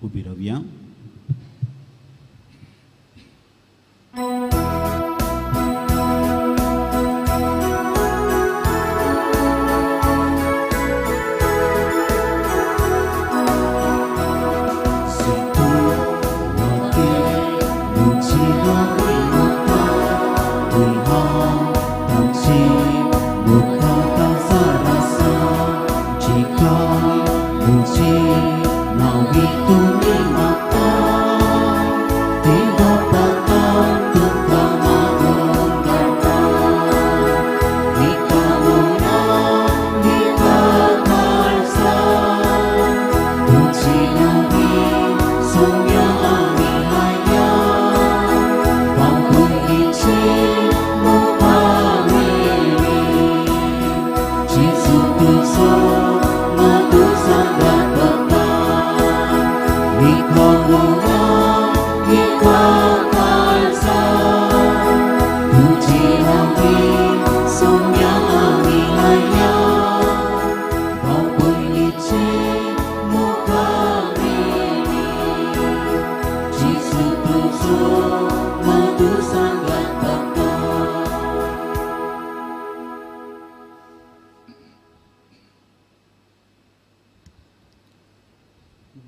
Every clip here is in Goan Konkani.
उबी रावया.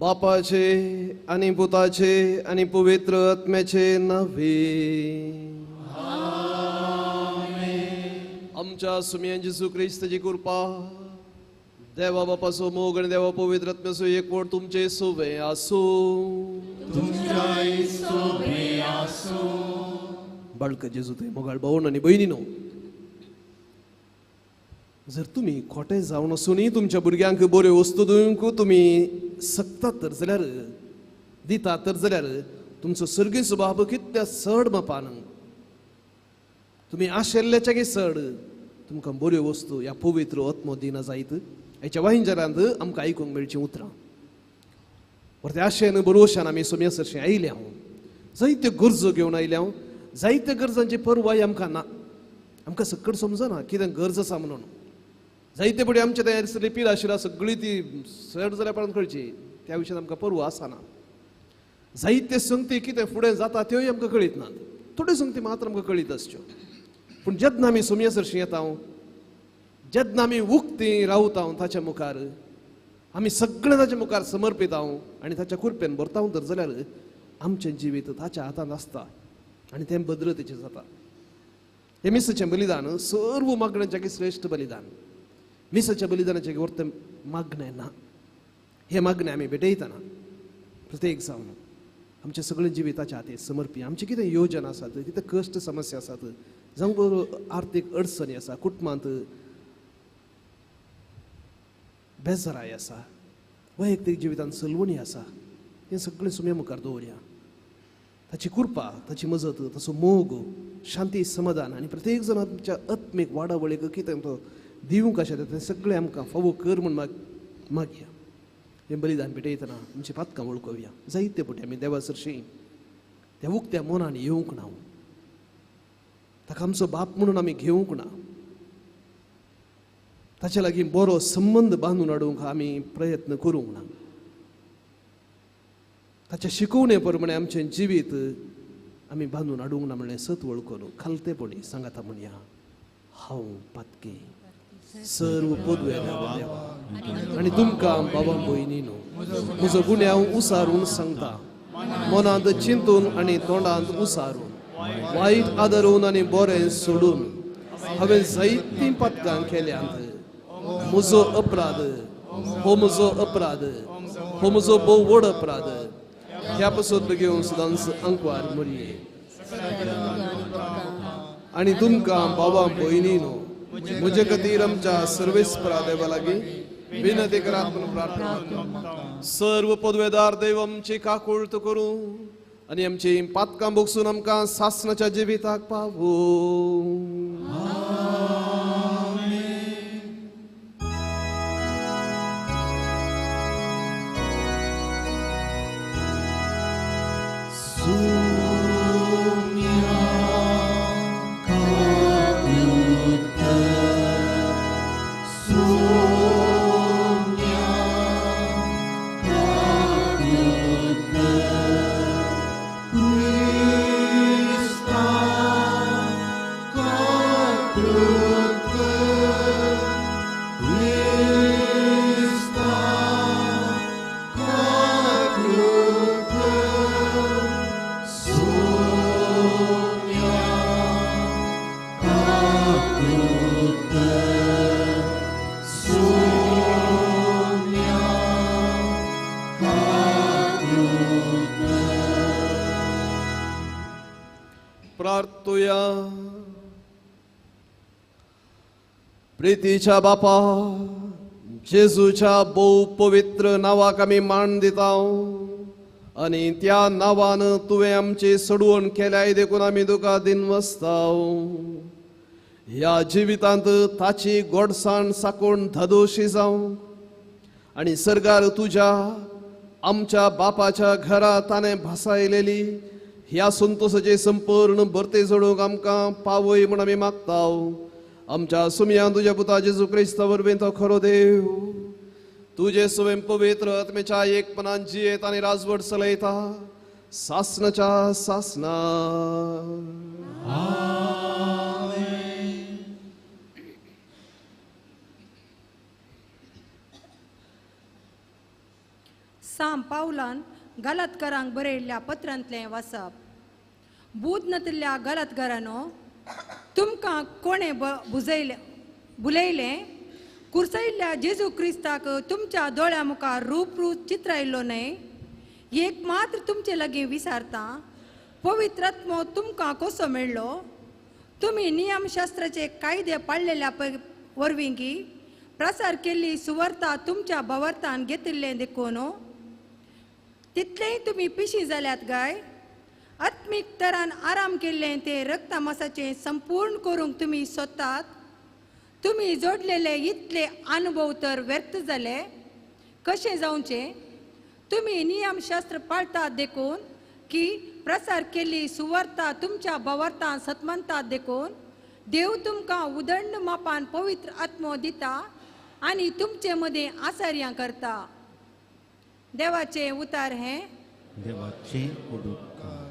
बापाचे आनी पुताचे आनी पवित्र आत्म्याचे नावे आमच्या सुमयान जेजू क्रिस्ताची कृपा, देवा बापाचो मोग आनी देवा पवित्र आत्म्याचो एकवट तुमचे सोवे आसूं. बाळका जेजू तुवें मोगाळ भावन आनी भयणीनो, जर तुमी खोटे जावन आसूनय तुमच्या भुरग्यांक बऱ्यो वस्तू दिवंक तुमी सकतात तर जाल्यार, दितात तर जाल्यार तुमचो सर्गेस्त बाब कितल्या चड मापान तुमी आशिल्ल्याच्या की चड तुमकां बऱ्यो वस्तू ह्या पवित्र आत्मो दिना जायत. हेच्या वाहिंजरांत आमकां आयकूंक मेळचीं उतरां. परते आशेन बरोवशान आमी सोम्या सरशीं आयल्या हांव, जायत्यो गरजो घेवन आयल्या हांव, जायत्या गरजांची परवाय आमकां ना, आमकां सक्कड समजना कितें गरज आसा म्हणून. जायते फुडें आमच्या तयार आसली पिला शिला सगळी ती सड जाल्या उपरांत कळची, त्या विशयान आमकां परवा आसना. जायते संगती कितें फुडें जाता त्योय आमकां कळीत नात, थोड्यो संगती मात्र आमकां कळीत आसच्यो. पूण जेन्ना आमी सोमया सरशीं येता, जेन्ना आमी उक्ती रावता ताच्या मुखार, आमी सगळें ताच्या मुखार समर्पित आनी ताच्या कृपेन भरता तर जाल्यार आमचें जिवीत ताच्या हातांत आसता आनी तें भद्रतेचें जाता. हें मिसाचें बलिदान सर्व मागण्यांच्या श्रेश्ठ बलिदान. मिसाच्या बलिदानाचें वर्त मागणें ना, हें मागणें आमी भेटयतना प्रत्येक जावन आमचें सगळें जिविताच्या हातीर समर्पी. आमचें कितें योजना आसात, कितें कश्ट समस्या आसात, जावं आर्थीक अडचणी आसा, कुटुंबांत बेजाराय आसा, वैयक्तीक जिवितांत सलवणी आसा, हें सगळें सुम्या मुखार दवरया. ताची कृपा, ताची मजत, ताचो मोग, शांती, समाधान आनी प्रत्येक जाण आमच्या आत्मीक वाडावळीक कितें तो दिवंक आशा तें सगळें आमकां फावो कर म्हूण मागया. हें बलिदान भेटयतना आमची पातकां वळखोवया. जायते फावटी आमी देवा सरशीं त्या उक्त्या मनान येवंक ना, ताका आमचो बाप म्हणून आमी घेवंक ना, ताच्या लागीं बरो संबंद बांदून हाडूंक आमी प्रयत्न करूंक ना. ताच्या शिकोवणे प्रमाणे आमचें जिवीत आमी बांदून हाडूंक ना म्हणलें सत वळखून खालतेपणी सांगाता म्हणया, हांव पातकी सर्व पदवे देवा आनी तुमकां बाबा भयणीनो म्हजो गुन्यांव उसारून सांगता, मनांत चिंतून आनी तोंडांत उसारून, वायट आदरून आनी बरें सोडून हांवें जायतीं पातकां केल्यांत. म्हजो अपराध हो म्हजो अपराध हो म्हजो भोव व्हड अपराध. ह्या पसत घेवन सदांच अंकवार मरये आनी तुमकां बाबा भयणीनो म्हजे खातीर आमच्या सर्वेस्परा देवा लागीं विनंती करात म्हणून प्रार्थना. सर्व पदवेदार देव आमची काकुळट करूं आनी आमची पातकां भोगसून आमकां सासणाच्या जिविताक पावूं. Sonia, प्रार्थुया. प्रितीच्या बापा, जेजूच्या भोव पवित्र नांवाक आमी मान दिता आनी त्या नांवान तुवें आमची सोडवण केल्याय देखून आमी तुका दिनवसता. ह्या जिवितांत ताची गोडसाण साकून धादोशी जावं आनी सरकार तुज्या आमच्या बापाच्या घरा ताणें भासायलेली ह्या संतोसाचे संपूर्ण भरते जोडूंक आमकां पावय म्हूण आमी मागता. आमच्या सुमयान तुज्या पुता जेजू क्रिस्ता वरवीं तो खरो देव तुजे स्वयं पवित्र आत्मेच्या एकपणान जियेत आनी राजवट चलयता सासनाच्या सासना. साम पावलान गलतकारांक बरयल्ल्या पत्रांतलें वाचप. बूद नातिल्ल्या गलतकारांनो, तुमकां कोणें बुलयलें कुर्सयल्ल्या जेजू क्रिस्ताक तुमच्या दोळ्या मुखार रूप रूप चित्रायल्लो न्हय? एक मात्र तुमचे लागीं विचारता, पवित्र आत्मो तुमकां कसो मेळ्ळो? तुमी नियमशास्त्राचे कायदे पाळलेल्या वरवीं की प्रसार केल्ली सुवार्ता तुमच्या भावार्थान घेतिल्लें देखून तितलेंय तुमी पिशी जाल्यात काय? आत्मीक तरान आराम केल्लें तें रक्तमासाचें संपूर्ण करूंक तुमी सोदतात? तुमी जोडलेले इतले अनुभव तर व्यर्थ जाले कशें जावचें? तुमी नियमशास्त्र पाळतात देखून की प्रसार केल्ली सुवार्ता तुमच्या भावार्थान सतमनतात देखून देव तुमकां उदंड मापान पवित्र आत्मो दिता आनी तुमचे मदीं आचार्यां करता. देवाचें उतार हें देवाचें उपकार.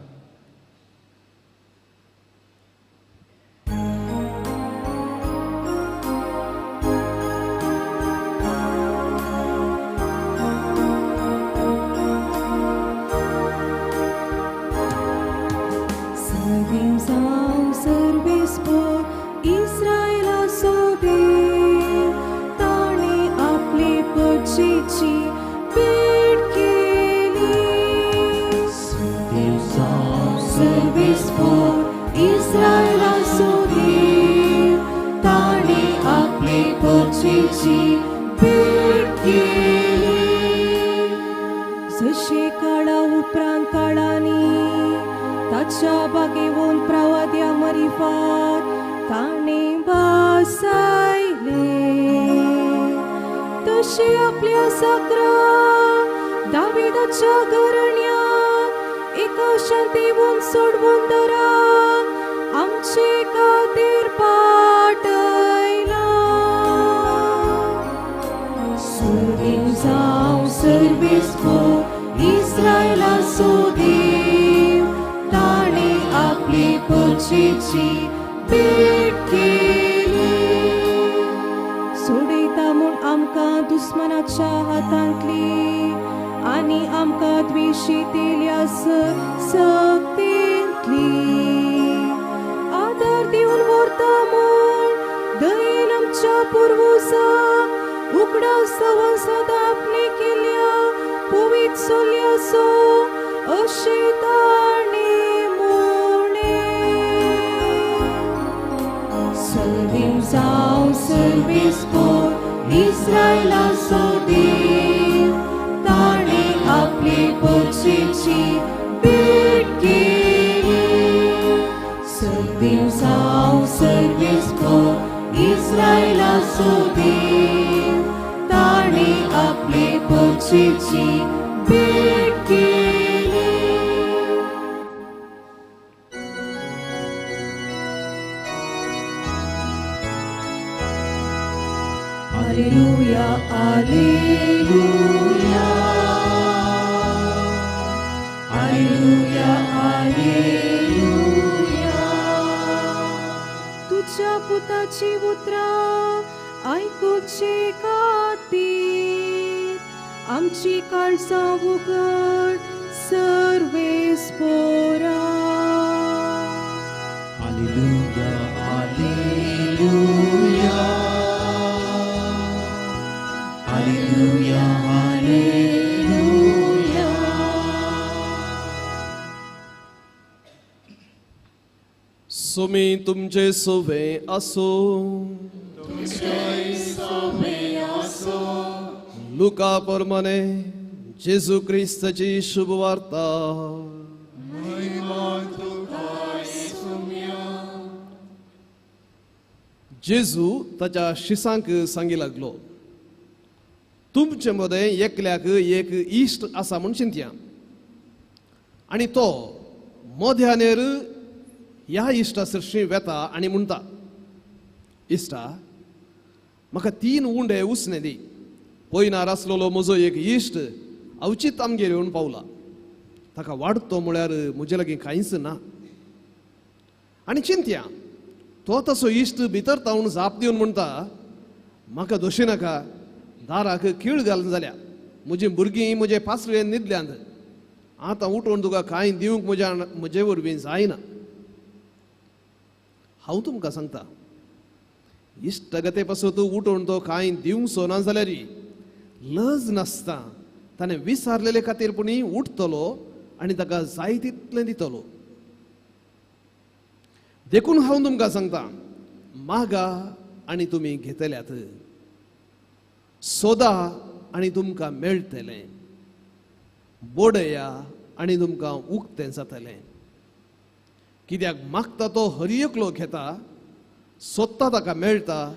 जशे काळा उपरांत काळांनी ताच्या बागेवन प्रवाद्या मरिफात ताणें बसायलें, तशें आपल्या साकरा दाविदाच्या घराण्याक एका शांतीवन सोडवून दरा आमचे खातीर पाटयला. सुदेव जावं सर्वेस्पो इस्रायलाचो देव, ताणें आपले परजेची भेट केली. सोडयता म्हूण आमकां दुस्मनाच्या हातांतली आनी आमकां द्वेशितेल्या सक्तेंतली आदार दिवन व्हरता म्हूण दयेन आमच्या पुर्वजांक उगडास जावन सदां आपणे केल्या पवित्र चलयाचो अशें ताणें म्हणलें. सर्वेम जावं सर्वेस्पो इस्रायलाचो देव, ताणें आपले परजेची भेट केली. सर्वेम जावं सर्वेस्पो इस्रायलाचो देव, ताणें आपले परजेची भेट केली. Alleluia, Alleluia, Alleluia, Alleluia. तुझ्या पुताची उतरां आयकुचे खातीर आमची काळजां उगड सर्वेस्पोरा. Alleluia, Alleluia, Alleluia, Alleluia. Sumi तुमचे सोवे आसो. लुका परमाने जेजू क्रिस्ताची शुभवार्ता. जेजू ताच्या शिसांक सांगी लागलो, तुमचे मदें एकल्याक एक इश्ट आसा म्हूण चिंतया आनी तो मध्यानेर ह्या इश्टा सरशी वेता आनी म्हणटा, इश्टा म्हाका 3 उंडे उसणे दी, पयनार आसलेलो म्हजो एक इश्ट अवचीत आमगेर येवन पावला, ताका वाडतो म्हळ्यार म्हजे लागीं कांयच ना. आनी चिंतया तो तसो इश्ट भितर तावन जाप दिवन म्हणटा, म्हाका दोशी नाका, दाराक कीळ घालून जाल्या, म्हजी भुरगीं म्हजे पासळेन न्हिदल्यांत, आतां उठोवन तुका कांय दिवंक म्हज्या म्हजे वरवीं जायना. हांव तुमकां सांगता, इश्टगते पासून उठोवन तो कांय दिवचो ना जाल्यार लज नासता ताणें विसारलेले खातीर पुणी उठतलो आनी ताका जाय तितलें दितलो. देखून हांव तुमकां सांगता, मागा आनी तुमी घेतल्यात, सोदा आनी तुमकां मेळटलें, बोडया आनी तुमकां उक्तें जातलें. कित्याक मागता तो हर एकलो घेता, सोदता ताका मेळटा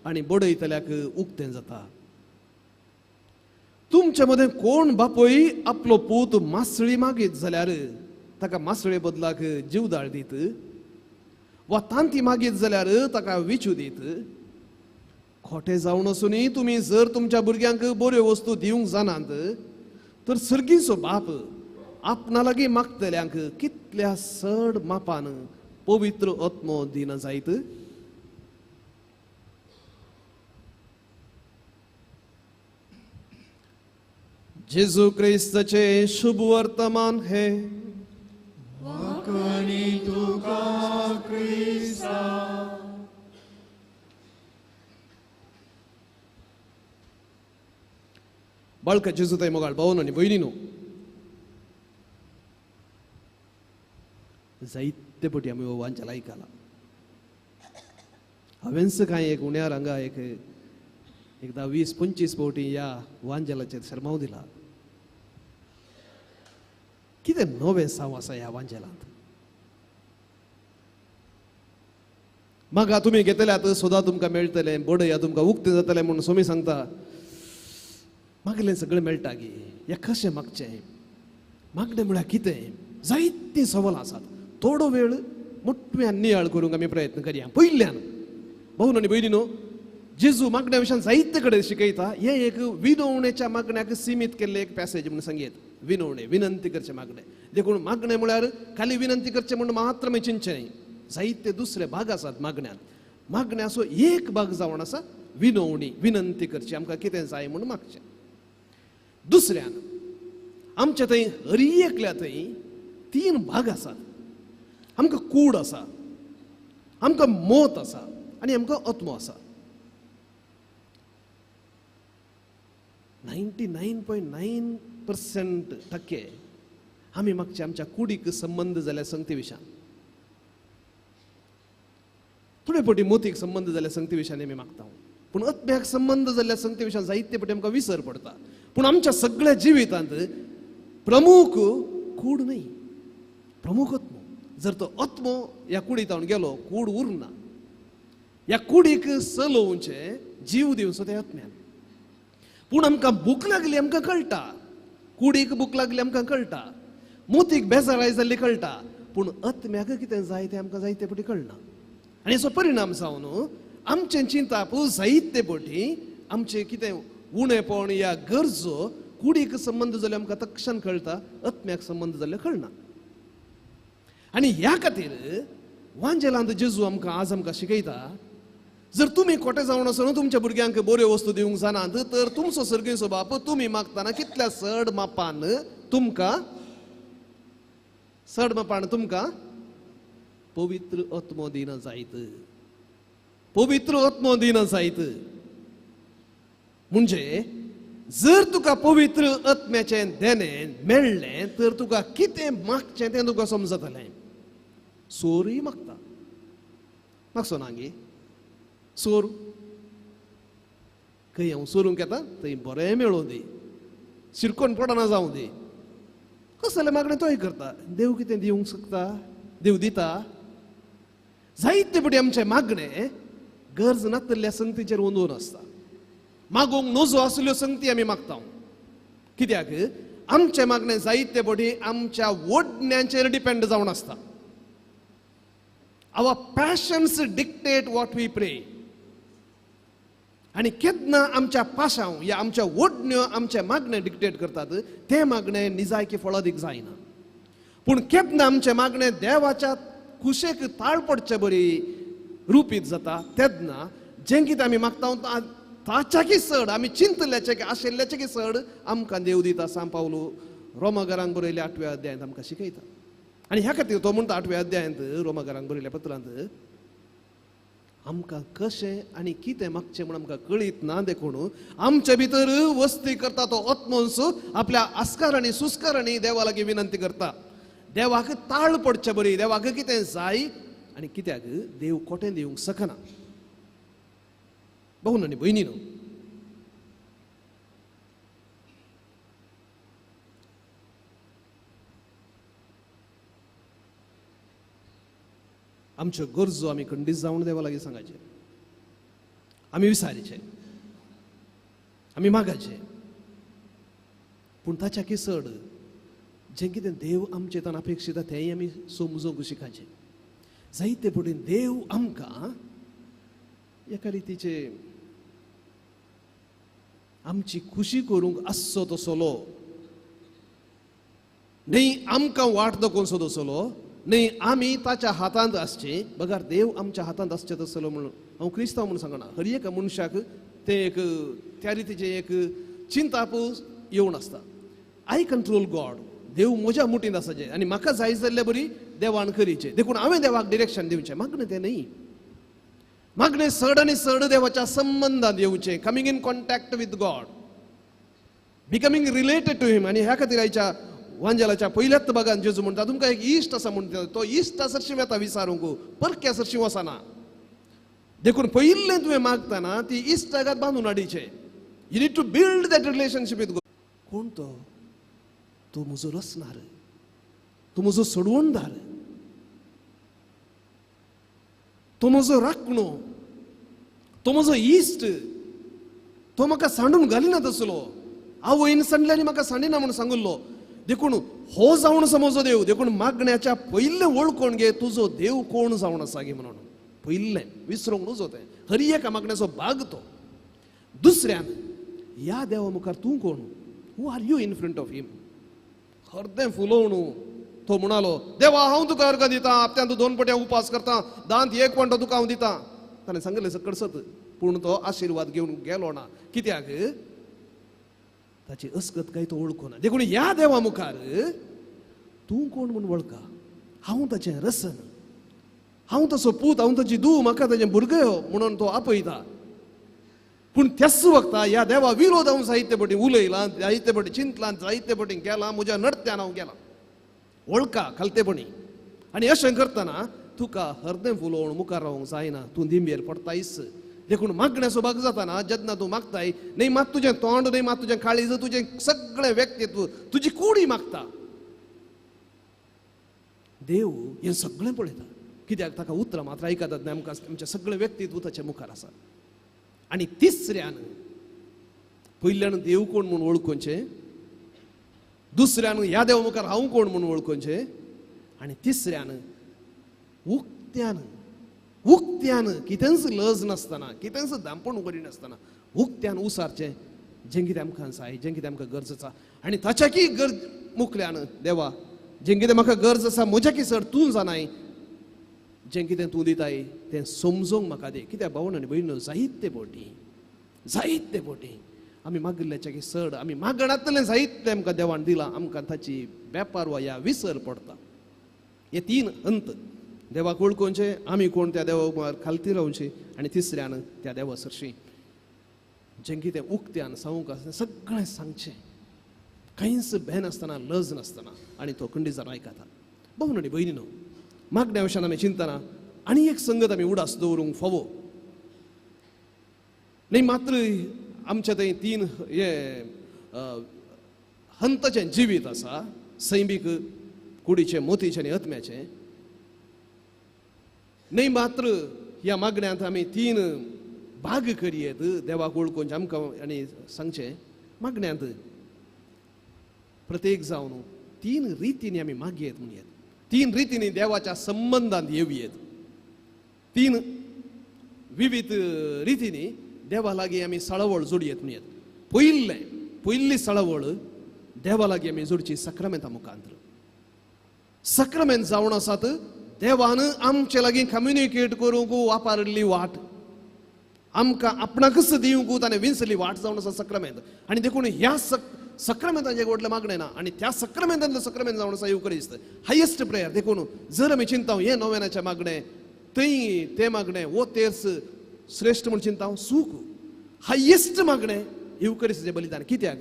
आनी बडयतल्याक उक्तें जाता. तुमचे मदें कोण बापूय आपलो पूत मासळी मागीत जाल्यार ताका मासळे बदलाक जीवदाळ दीत, वा तांती मागीत जाल्यार ताका विचू दीत? खोटे जावन आसूनय तुमी जर तुमच्या भुरग्यांक बऱ्यो वस्तू दिवंक जाणात तर सर्गीचो बाप आपणा लागीं मागतल्यांक कितल्या चड मापान पवित्र आत्मो दिना जायत. जेजू क्रिस्ताचे शुभ वर्तमान हे. बाळका जेजू ताई मोगाळ भावन आनी भयणीनो, जायते पटी आमी हो वांचेल आयकला. हांवेंच कांय एक उण्यार हांगा एक एकदां 20-25 फावटी ह्या वांजेलाचेर शर्माव दिला. कितें नवें साव आसा ह्या वांजेलांत. म्हाका तुमी घेतल्यात, सोदा तुमकां मेळटलें, बडया तुमकां उक्तें जातलें म्हूण सोमी सांगता. मागलें सगळें मेळटा गी, हें कशें मागचें, मागणें म्हळ्यार कितें, जायतीं सवालां आसात. थोडो वेळ मोटव्यान नियाळ करूंक आमी प्रयत्न करया. पयल्यान भावन आनी भयणीनो, जेजू मागण्या विशयान जायते कडेन शिकयता. हें एक विनवणेच्या मागण्याक सिमीत केल्लें एक पॅसेज म्हणून सांगयत. विनवणे, विनंती करचें मागणें. देखून मागणें म्हळ्यार खाली विनंती करचें म्हूण मात्र आमी चिंतचें न्ही. जायते दुसरे भाग आसात मागण्यांत. मागण्याचो एक भाग जावन आसा विनवणी, विनंती करची, आमकां कितें जाय म्हूण मागचें. दुसऱ्यान आमच्या थंय हरी एकल्या थंय 3 भाग आसात. आमकां कूड आसा, आमकां मोत आसा आनी आमकां आत्मो आसा. 99.9% टक्के आमी मागचे आमच्या कुडीक संबंद जाल्या संगती विशयान, थोडे पटी मोतीक संबंद जाल्या संगती विशयान आमी मागता, पूण आत्म्याक संबंद जाल्ल्या संगती विशयान जायते पटी आमकां विसर पडटा. पूण आमच्या सगळ्या जिवितांत प्रमुख कूड न्हय, प्रमुख आत्मो. जर तो आत्मो ह्या कुडींत गेलो, कूड उरना. ह्या कुडीक चलोवचें जीव दिवचो त्या आत्म्यान. पूण आमकां भूक लागली आमकां कळटा, कुडीक भूक लागली आमकां कळटा, मोतीक बेजाराय जाल्ली कळटा, पूण आत्म्याक कितें जाय तें आमकां जायते पटी कळना. आनी हाचो परिणाम जावन आमचें चिंताप जायते पटी आमचें कितें उणेपण या गरजो कुडीक संबंद जाल्यो आमकां तक्षण कळटा, आत्म्याक संबंद जाल्यो कळना. आनी ह्या खातीर वांजेलांत जेजू आमकां आज आमकां शिकयता, जर तुमी खोटे जावन आसून तुमच्या भुरग्यांक बऱ्यो वस्तू दिवंक जाणात तर तुमचो सर्गीचो बाप तुमी मागतना कितल्या चड मापान तुमकां, चड मापान तुमकां पवित्र आत्मो दिना जायत, पवित्र आत्मो दिना जायत. म्हणजे जर तुका पवित्र आत्म्याचें देणें मेळ्ळें तर तुका कितें मागचें तें तुका समजतलें. सोरूय मागता, मागसो ना गे सोर खंय हांव सोरूंक येता थंय बरें मेळों दी, शिरकोन पडना जावं दी, कसलें मागणें तोय करता. देव कितें दिवंक शकता? देव दिता. जायते पटी आमचें मागणें गरज नातल्या संगतीचेर अंदून आसता. मागूंक नजो आसल्यो संगती आमी मागता. कित्याक आमचें मागणें जायते पटी आमच्या ओडण्यांचेर डिपेंड जावन आसता. Our passions dictate what we pray. आनी केन्ना आमच्या पाशांव या आमच्या ओडण्यो आमचें मागणें डिक्टेट करतात तें मागणें निजायकी फळादीक जायना. पूण केन्ना आमचें मागणें देवाच्या कुशेक ताळ पडचे बरी रुपीत जाता तेन्ना जें कितें आमी मागता ताच्याकी चड आमी चिंतल्याचे आशिल्ल्याचे की चड आमकां देव दिता. सांव पावलो रोमागारांक बरयल्या 8व्या अध्यायांत आमकां शिकयता. आनी ह्या खातीर तो म्हणटा 8व्या अध्यायांत रोमागारांक बरयल्या पत्रांत आमकां कशें आनी कितें मागचें म्हूण आमकां कळीत ना, देखून आमचे भितर वस्ती करता तो आत्मोन्स आपल्या आस्कारांनी सुस्कारांनी देवा लागीं विनंती करता. देवाक ताळ पडचे बरी, देवाक कितें जाय आनी कित्याक देव कोटें दिवंक शकना. भाव आनी भयणी न्हू, आमच्यो गरजो आमी खंडीत जावन देवा लागीं सांगाचे, आमी विसारीचे, आमी मागाचे. पूण ताच्या की चड जें कितें देव आमचे तान अपेक्षिता तेंय आमी समजूंक शिकाचें. जायते पटीन देव आमकां एका रितीचे आमची खुशी करूंक आसचो तसलो न्ही, आमकां वाट दाखोवचो तसलो न्ही, आमी ताच्या हातांत आसचे बगर देव आमच्या हातांत आसचे तसलो म्हणून हांव क्रिस्तांव म्हणून सांगना. हर एका मनशाक तें एक त्या रितीचें एक चिंताप येवन आसता. I control God, देव म्हज्या मुठींत आसाचें आनी म्हाका जाय जाल्ले बरी देवान करीचें, देखून हांवें देवाक डिरेक्शन दिवचें. मागणें तें न्ही, मागणें चड आनी चड देवाच्या संबंदांत येवचें, coming in contact with God, becoming related to him. आनी ह्या खातीर आयच्या वांजेलाच्या पयल्याच भागान जेजू म्हणटा तुमकां एक इश्ट आसा म्हणटा, तो इश्टा सरशीं वेता विचारूंक, परक्या सरशीं वचना. देखून पयिल्लें तुवें मागतना ती इश्टागत बांदून हाडीचें. You need to build that relationship with God. कोण तो? तो म्हजो रचणार, तो म्हजो सोडवणदार, तो म्हजो राखणो, तो म्हजो इश्ट. तो म्हाका सांडून घालिना तसलो, आवयन सांडले आनी म्हाका सांडिना म्हणून सांगिल्लो. देखून हो जावन समजो देव. देखून मागण्याच्या पयलें वळखून घे तुजो देव कोण जावन आसा गे म्हणून पयलें विसरूंक नजो तें. हर एका मागण्याचो भाग तो. दुसऱ्यान ह्या देवा मुखार तूं कोण? Who are you in front of him? हरदें फुलोवन तो म्हणालो देवा हांव तुका अर्घ दिता, आपत्यान तूं 2 पट्यां उपास करता, दांत 1 वांटो तुका हांव दिता. ताणें सांगलें सकड सत, पूण तो आशिर्वाद घेवन गेलो ना. कित्याक? ताची अस्कत काय तो वळखना. देखून ह्या देवा मुखार तूं कोण म्हूण वळखा. हांव ताचें रसन, हांव ताचो पूत, हांव ताची धूव, म्हाका ताचें भुरगें म्हणून तो आपयता. पूण त्याच वखता ह्या देवा विरोध हांव जायते पटी उलयलां, जायते पटी चिंतलां, जायते पटी गेलां, म्हज्या नडत्यान हांव गेलां. वळखा खालतेपणी. आनी अशें करतना तुका हरदें फुलोवन मुखार रावंक जायना, तूं दिंबेर पडतायच. देखून मागण्याचो भाग जाताना जेन्ना तूं मागताय न्ही मात तुजें तोंड न्ही मात तुजें काळीज, तुजें सगळें व्यक्तित्व, तुजी कुडी मागता. देव हें सगळें पळयता. कित्याक ताका उतरां मात्र आयकतात न्ही, आमकां आमचें सगळें व्यक्तित्व ताच्या मुखार आसा. आनी तिसऱ्यान पयल्यान देव कोण म्हूण वळखुचें, दुसऱ्यान ह्या देवा मुखार हांव कोण म्हूण वळखुचें, आनी तिसऱ्यान उक्त्यान उक्त्यान कितेंच लज नासतना, कितेंच दामपण करिनासतना उक्त्यान उसारचें जें कितें आमकां जाय, जें कितें आमकां गरज आसा. आनी ताच्याकी गरज मुखल्यान देवा जें कितें म्हाका गरज आसा म्हज्याकी चड तूं जाणाय, जें कितें तूं दिताय तें समजूंक म्हाका दी. कित्याक भावण आनी भयण, जायते बोटी जायते बोटी आमी मागिल्ल्याच्या की चड आमी मागणांतलें जायतें आमकां देवान दिलां, आमकां ताची वेपार वा ह्या विसर पडता. हे 3 अंत देवाक वळखुचें, आमी कोण त्या देवा खालती रावचें, आनी तिसऱ्यान त्या देवा सरशीं जें कितें उक्त्यान सांगूंक आसा सगळें सांगचें, कांयच भेनासतना लज नासतना. आनी तो खंडीत जावन आयकता. भाव आनी भयणी न्हू, मागण्या विशयान आमी चिंतना आनी एक संगत आमी उडास दवरूंक फावो न्ही. मात्र आमच्या थंय तीन हे हंताचें जिवीत आसा, सैमीक, कुडीचें, मोतीचें आनी आत्म्याचें. न्ही मात्र ह्या मागण्यांत आमी तीन भाग करयेत देवाक वळखून आमकां आनी सांगचें मागण्यांत प्रत्येक जावन तीन रितींनी आमी मागयेत म्हणयेत, तीन रितींनी देवाच्या संबंदांत येवयेत, तीन विविध रितींनी देवा लागीं आमी साळावळ जोडयेत म्हणयेत. पयली साळावळ देवा लागीं आमी जोडची साक्रामेंता मुखांत. साक्रामेंत जावन आसात देवान आमचे लागीं कम्युनिकेट करूंक वापरिल्ली वाट, आमकां आपणाकच दिवंक ताणें विंचली वाट जावन आसा साक्रामेंत. आनी देखून ह्या साक्रामेंताचें व्हडलें मागणें ना आनी त्या साक्रामेंतांतलें साक्रामेंत जावन आसा युक्रिस्त, हायेस्ट प्रेयर. देखून जर आमी चिंता हें नोवेनाचें मागणें, थंय तें मागणें, वो तेर्स श्रेश्ठ म्हूण चिंता, सूख हायेस्ट मागणें युक्रिस्ताचें बलिदान. कित्याक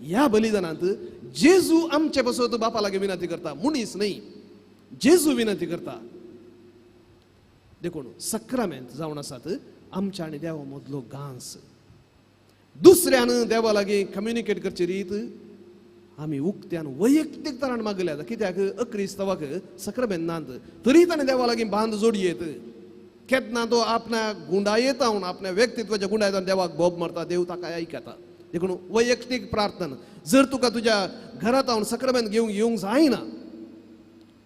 ह्या बलिदानांत जेजू आमचे पासत बापा लागीं विनंती करता, मनीस न्हय, जेजू विनंती करता. देखून साक्रामेंत जावन आसात आमच्या आनी देवा मदलो गांस. दुसऱ्यान देवा लागीं कम्युनिकेट करची रीत आमी उक्त्यान वैयक्तीक तरान मागल्या. कित्याक अक्रिस्तावाक साक्रामेंत नात तरी ताणें देवा लागीं बांद जोडयेत. केन्ना तो आपल्या गुंडायेत आपल्या व्यक्तित्वाच्या गुंडायेत देवाक बोब मारता, देव ताका आयकता. देखून वैयक्तीक प्रार्थना जर तुका तुज्या घरांत हांव साक्रामेंत घेवंक येवंक जायना,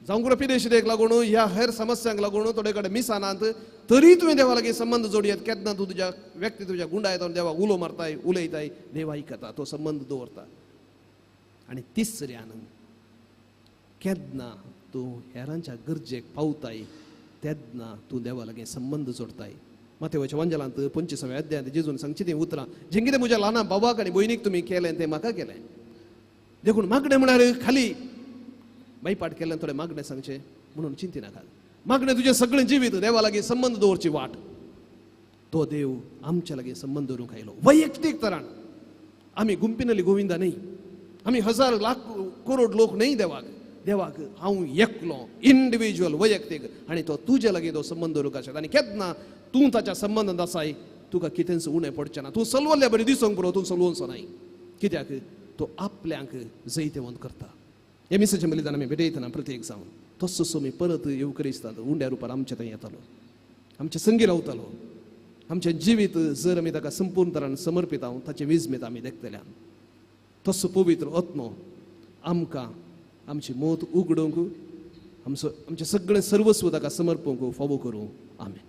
जावं पिडेशिदेक लागून ह्या हेर समस्यांक लागून थोडे कडेन मिसानात, तरी तुवें देवा लागीं संबंद जोडयेत. केन्ना तूं तुज्या व्यक्ती तुज्या गुंडायेत देवाक उलो मारताय, उलयताय, देव आयकता, तो संबंद दवरता. आनी तिसऱ्यान केन्ना तूं हेरांच्या गरजेक पावताय तेन्ना तूं देवा लागीं संबंद जोडताय. मातेवाच्या वंजलांत 25व्या अध्यायांत जेजून सांगची तीं उतरां, जें कितें म्हज्या ल्हाना बाबाक आनी भयणीक तुमी केलें तें म्हाका केलें. देखून मागणें म्हळ्यार खाली बायपाट केल्ल्यान थोडें मागणें सांगचें म्हणून चिंतिनाकात. मागणें तुजें सगळें जिवीत देवा लागीं संबंद दवरची वाट. तो देव आमच्या लागीं संबंद दवरूंक आयलो वैयक्तीक तरान. आमी गुंपिनली गोविंदा न्हय, आमी हजार लाख करोड लोक न्हय. देवाक देवाक हांव एकलो इंडिविज्युअल वैयक्तीक, आनी तो तुजे लागीं तो संबंद दवरूंक आसता. आनी केन्ना तूं ताच्या संबंदांत आसाय तुका कितेंच उणें पडचें ना. तूं सलवल्ल्या बरी दिसूंक पुरो, तूं सलवोवचो नाय. कित्याक तो आपल्यांक जैतेवंत करता. हे मिसाचें बलिदान आमी भेटयतना प्रत्येक जावन तसो आमी परत येवकरिस्तांत उंड्या रुपार आमच्या थंय येतालो, आमच्या संगी रावतालो. आमचें जिवीत जर आमी ताका संपूर्ण तरान समर्पीत हांव ताचें विजमेत आमी देखतल्यान तसो पवित्र आत्मो आमकां आमची मोत उगडूंक, आमचो आमचें सगळें सर्वस्व ताका समर्पूंक फावो करूं. आमेन.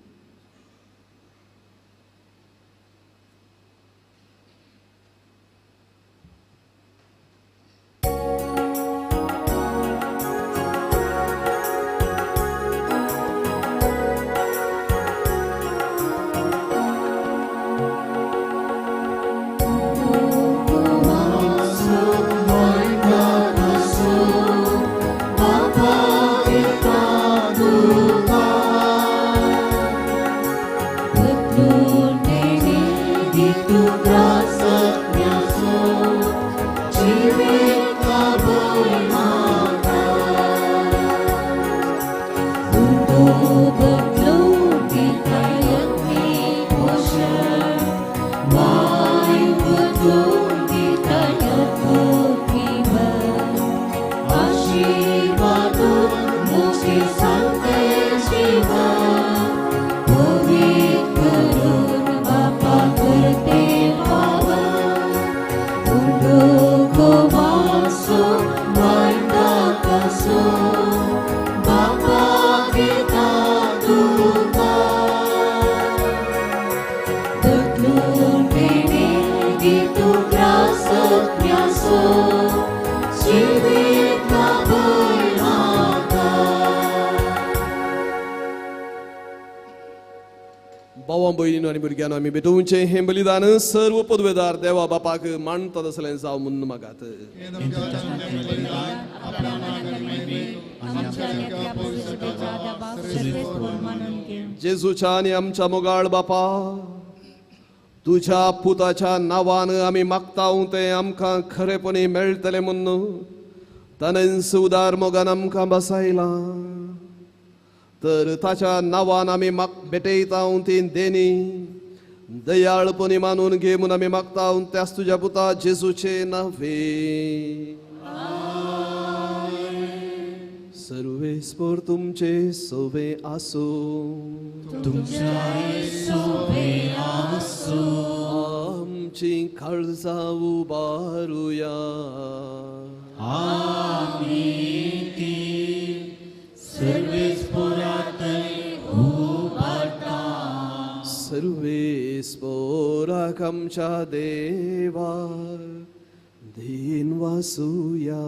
भावां भयणीनो आनी भुरग्यांनो आमी भेटोवचें हें बलिदान सर्व पदवेदार देवा बापाक मानतात आसलें जावं म्हूण मागात. जेजूच्या आनी आमच्या मोगाळ बापा, तुज्या पुताच्या नांवान आमी मागता तें आमकां खरेपणी मेळटलें म्हूण ताणें उदार मोगान आमकां बसायलां. तर ताच्या नांवान आमी भेटयता ती देणी दयाळपणी मानून घे म्हूण आमी मागता त्याच तुज्या पुता जेजूचे नावे. सर्वेस्पर तुमचे सोबे आसूं. तुमच्याय सोबे आसूं. आमची काळजां उबारुया. आमी ती सर्वेस्परा थंय उबारता. सर्वेस्पराक आमच्या देवा दीन वासुया.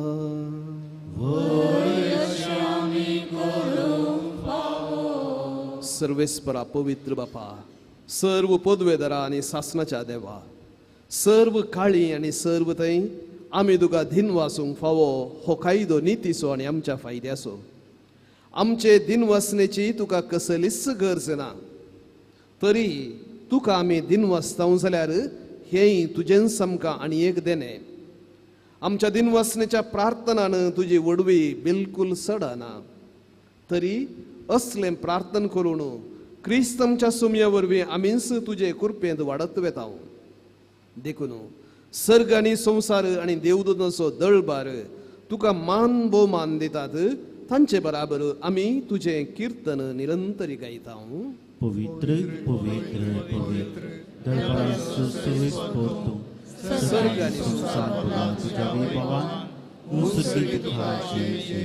सर्वेस्परा पवित्र बापा, सर्व पदवेदारा आनी सासनाच्या देवा, सर्व काळी आनी सर्व थंय आमी तुका दिनवासूंक फावो हो कायदो नितीचो आनी आमच्या फायद्याचो. आमचे दिनवासनेची तुका कसलीच गरज ना, तरी तुका आमी दिनवासता जाल्यार हेंय तुजेंच आमकां आनी एक देणें. आमच्या दिनवासनेच्या प्रार्थनान तुजी वडवी बिलकूल सडना, तरी असलें प्रार्थना करून क्रिस्त आमच्या सुमया वरवीं आमीच तुजे कृपेंत वाडत वेता. देखून सर्ग आनी संवसार आनी देवदूतांचो दळबार तुका मान भोवमान दितात, तांचे बराबर आमी तुजें किर्तन निरंतरी गायता. पवित्र पवित्र पवित्र दरबार सर्वेस्पर सर्ग आनी संवसार भरला तुज्या वैभवान. मुसुकी तुका जय जय.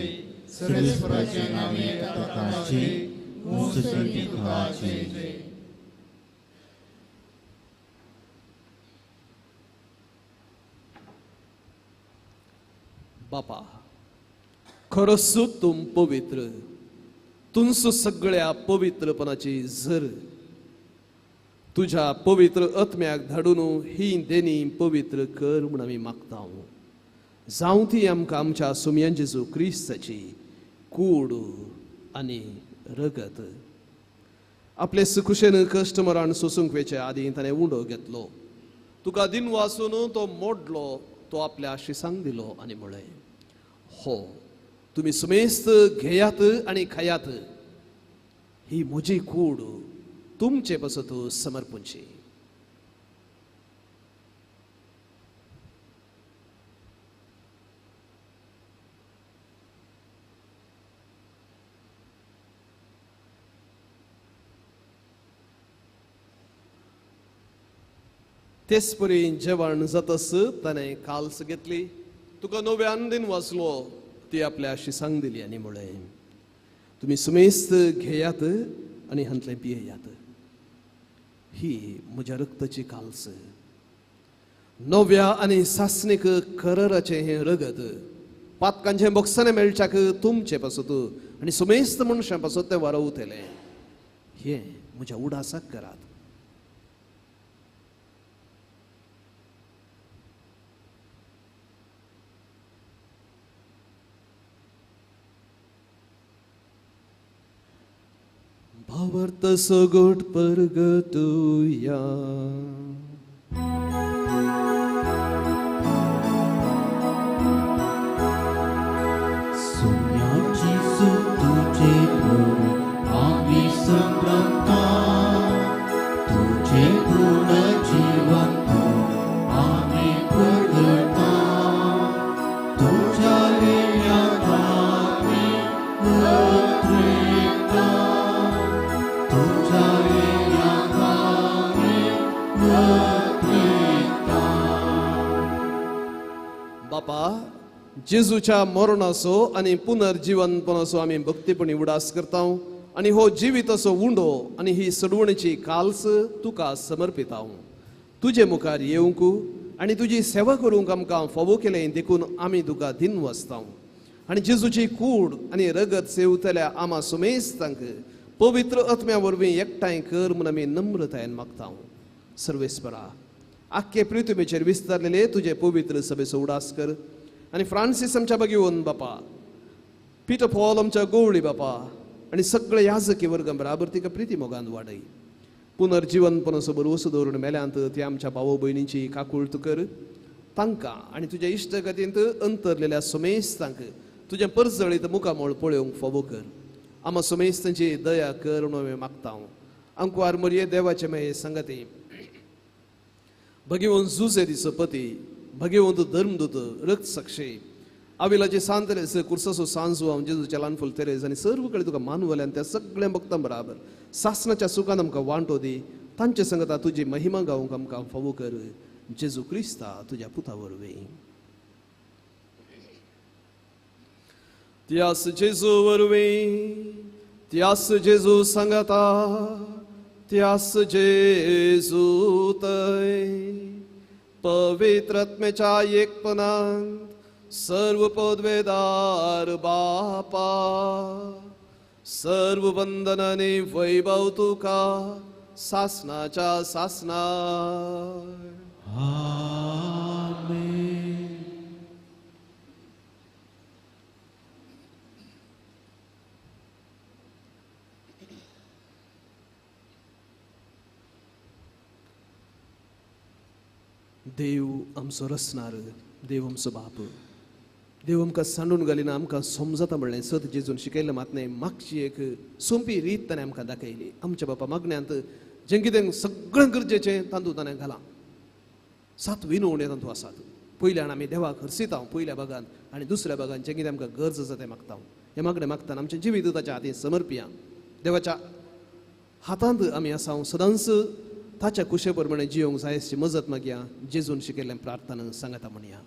सर्वेस्पराचे नावे तुका जय. मुसुकी तुका जय जय. बापा, खरोच तूं पवित्र, तुमचो सगळ्या पवित्रपणाची झर. तुज्या पवित्र आत्म्याक धाडून ही देणी पवित्र कर म्हूण आमी मागता. जावं ती आमकां आमच्या सुमयान जेजू क्रिस्ताची कूड आनी रगत. आपले सुखुशेन कश्ट मरण सोसूंक वेचे आदीं ताणें उंडो घेतलो, तुका दिन वासून तो मोडलो, तो आपल्या शिसांक दिलो आनी म्हळें, हो तुमी सुमेस्त घेयात आनी खायात, ही म्हजी कूड तुमचे पासत समर्पणची. तेच परी जेवण जातस ताणें काल्स घेतली, तुका नव्यान दिन वाचलो, ती आपल्या शिसांक दिली आनी म्हळें, तुमी सुमेस्त घेयात आनी हांतलें पियेयात, ही म्हज्या रक्ताची काल्स, नव्या आनी सासणीक करराचें हें रगत, पातकांचें बोगसणें मेळच्याक तुमचे पासत आनी सुमेस्त मनशां पासत तें वारवतलें. हें म्हज्या उडासाक करात. भावार्थ सगोट परगतुया. सुम्याची तुझे गुण आम्ही संभ्रमता, तुझे गुण जीवन आम्ही परगटा, तुझ्या लेण्यात आम्ही उतरता, तुझ्या लेण्यात आम्ही उतरता. बापा, जेजूच्या मरणाचो आनी पुनर्जीवनपणाचो आमी भक्तीपणी उडास करता आनी हो जिविताचो उंडो आनी ही सडवणीची काल्स तुका समर्पिता. तुजे मुखार येवंक आनी तुजी सेवा करूंक आमकां फावो केलें देखून आमी तुका दिनवासता. आनी जेजूची कूड आनी रगत सेवतल्या आमा सुमेस्तांक पवित्र आत्म्या वरवीं एकठांय कर म्हूण आमी नम्रतायेन मागता. सर्वेस्परा, आख्खे पृथ्वीचेर विस्तारलेले तुजे पवित्र सभेचो उडास कर आनी फ्रांसीस आमच्या बगेवन बापा, पिटर पॉल आमच्या गोवळी बापा आनी सगळे याजकी वर्ग बराबर तिका प्रिती मोगान वाडय. पुनर्जीवनपणाचो भरवसो दवरून मेल्यांत ती आमच्या भाव भयणींची काकूळत कर. तांकां आनी तुज्या इश्टगतींत अंतरलेल्या सुमेस्तांक तुजें परजळीत मुखामळ पळोवंक फावो कर. आमा समेस्तांची दया कर म्हणून आमी मागता. आंकवार मरये देवाचे मागीर संगती भगवंत जुजे दिसपती भगवंत धर्मदूत रक्त साक्षी आविलाचे सांत तेरेज कुर्साचो सांजू हांव जेजूच्या ल्हान फुल तेरेज आनी सर्व कडेन तुका मानवले आनी त्या सगळ्या भक्तां बराबर सासनाच्या सुखान आमकां वांटो दी. तांचे संगता तुजी महिमा गावंक आमकां फावो कर. जेजू क्रिस्ता तुज्या पुता वरवीं. त्यास जेजू वरवीं, त्यास जेजू सांगता, त्यास जेजू तय पवित्रत्मेच्या एकपणांत सर्व पदवेदार बापा सर्व वंदनाने वैभव तुका सासनाच्या सासना. आमेन. देव आमचो रचणार, देव आमचो बाप, देव आमकां सांडून घालिना, आमकां समजता म्हणलें सत जेजून शिकयलें मात न्हय. मागची एक सोंपी रीत ताणें आमकां दाखयली. आमच्या बापा मागण्यांत जें कितें सगळें गरजेचें तातूंत ताणें घालां. सात विनवण्यो तातूंत आसात. पयल्यान आमी देवाक हरसिता पयल्या भागान आनी दुसऱ्या भागान जें कितें आमकां गरज आसा तें मागता. हें मागणें मागतना आमचें जिवीत ताच्या हातीन समर्पिया. देवाच्या हातांत आमी आसा सदांच ताच्या कुशे प्रमाणे जियोंक जाय अशी मजत मागया. जेजून शिकयल्लें प्रार्थना सांगता म्हणया.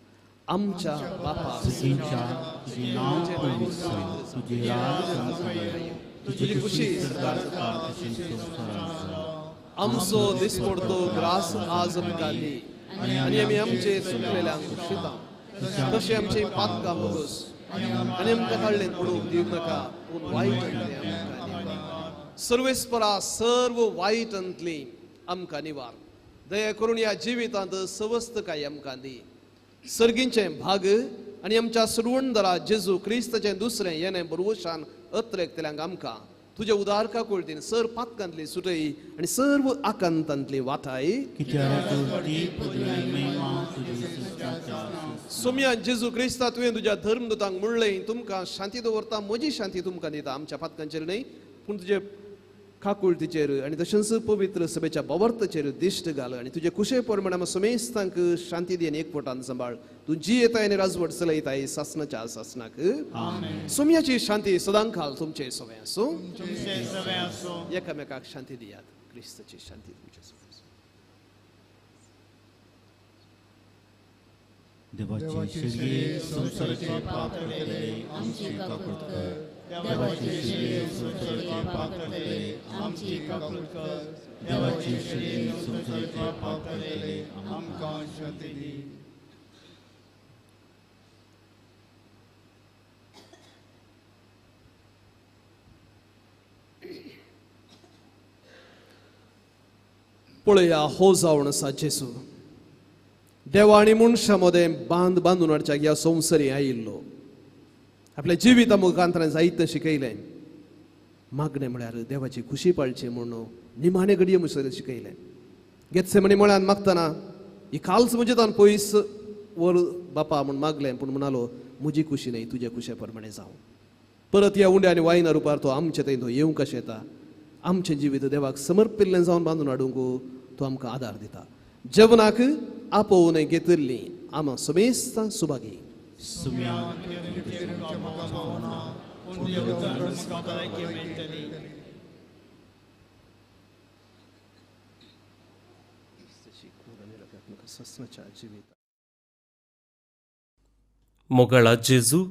आमच्या बापा तुझें नांव पवित्र जावं, तुजें राज येवं, तुजी खुशी स्वर्गांत तशी संवसारांत जावं. आमचो दिसपडतो ग्रास आज आमकां दी आनी आमी आमचे चुकलेल्यांक शिता तशें आमचें पातकां भोगस आनी आमकां काडलें पडूंक दिवं नाका पूण वायटांतलें आमकां निवार. सर्वेस्परा सर्व वायटांतली आमकां निवार. दया करून ह्या जिवितांत सवस्तकाय आमकां दी. सर्गींचें भाग आनी आमच्या सुरवणदरा जेजू क्रिस्ताचें दुसरें येणें बरवशान अत्रेकतल्यांक आमकां तुज्या उदार काकुळटीन सर पातकांतली सुटय आनी सर्व आकांतांतली वाटाय. सोम्या जेजू क्रिस्ता तुवें तुज्या धर्मदूतांक म्हणलें तुमकां शांती दवरता, म्हजी शांती तुमकां दिता. आमच्या पातकांचेर न्हय पूण तुजे काकुळटीचेर आनी तशेंच पवित्र सभेच्या बवर्तचेर दिश्ट घाल आनी तुजे कुशे प्रमाणे आमकां समेस्तांक शांती दी आनी एकवटान सांबाळ. तूं जियेताय आनी राजवट चलयताय सासनाच्या सासनाक. सोम्याची शांती सदांकाल तुमचे सवे आसूं. एकामेकाक शांती दियात. क्रिस्ताची शांती तुमचे सवे आसूं. देवाचे शरीर संवसाराचे पाप करतले आमची काकूट कर. देवाचे शरीर संवसाराचे पाप करतले आमची काकूट कर. देवाचे शरीर संवसाराचे पाप करतले आमकां शांती दी. पळया हो जावन आसा जेजू देवा आनी मनशां मदें बांद बांदून हाडच्याक ह्या संवसारी आयिल्लो. आपल्या जिविता मुखांतरान जायतें शिकयलें. मागणें म्हळ्यार देवाची खुशी पाळची म्हणून निमाणे घडये मुसर शिकयलें. गेत्सेमनी मळ्यान मागतना ही कालच म्हजे तान पयस वर बापा म्हूण मागलें पूण म्हणालो म्हजी खुशी न्हय तुजे खुशे प्रमाणे जावं. परत ह्या उंड्या आनी वायना रुपार तो आमचे थंय तो येवंक कशें येता. आमचें जिवीत देवाक समर्पिल्लें जावन बांदून हाडूंक तो आमकां आदार दिता. जेवणाक आपोवन घेतिल्ली आमा समेस्तां सुभागी. मोगाळा जेजू,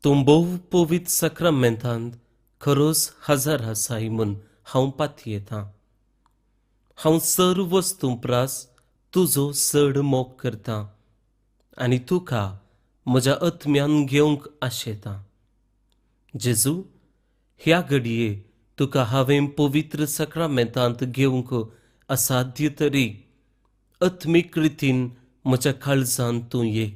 तूं भोव पवित्र साक्रामेंतांत खरोच हजार आसाय म्हूण हांव पातयेतां. हांव सर्व वस्तूं प्रास तुजो चड मोग करतां आनी तुका म्हज्या आत्म्यान घेवंक आशेतां. जेजू, ह्या घडये तुका हांवें पवित्र साक्रामेंतांत घेवंक असाध्य तरी आत्मीक रितीन म्हज्या काळजांत तूं ये.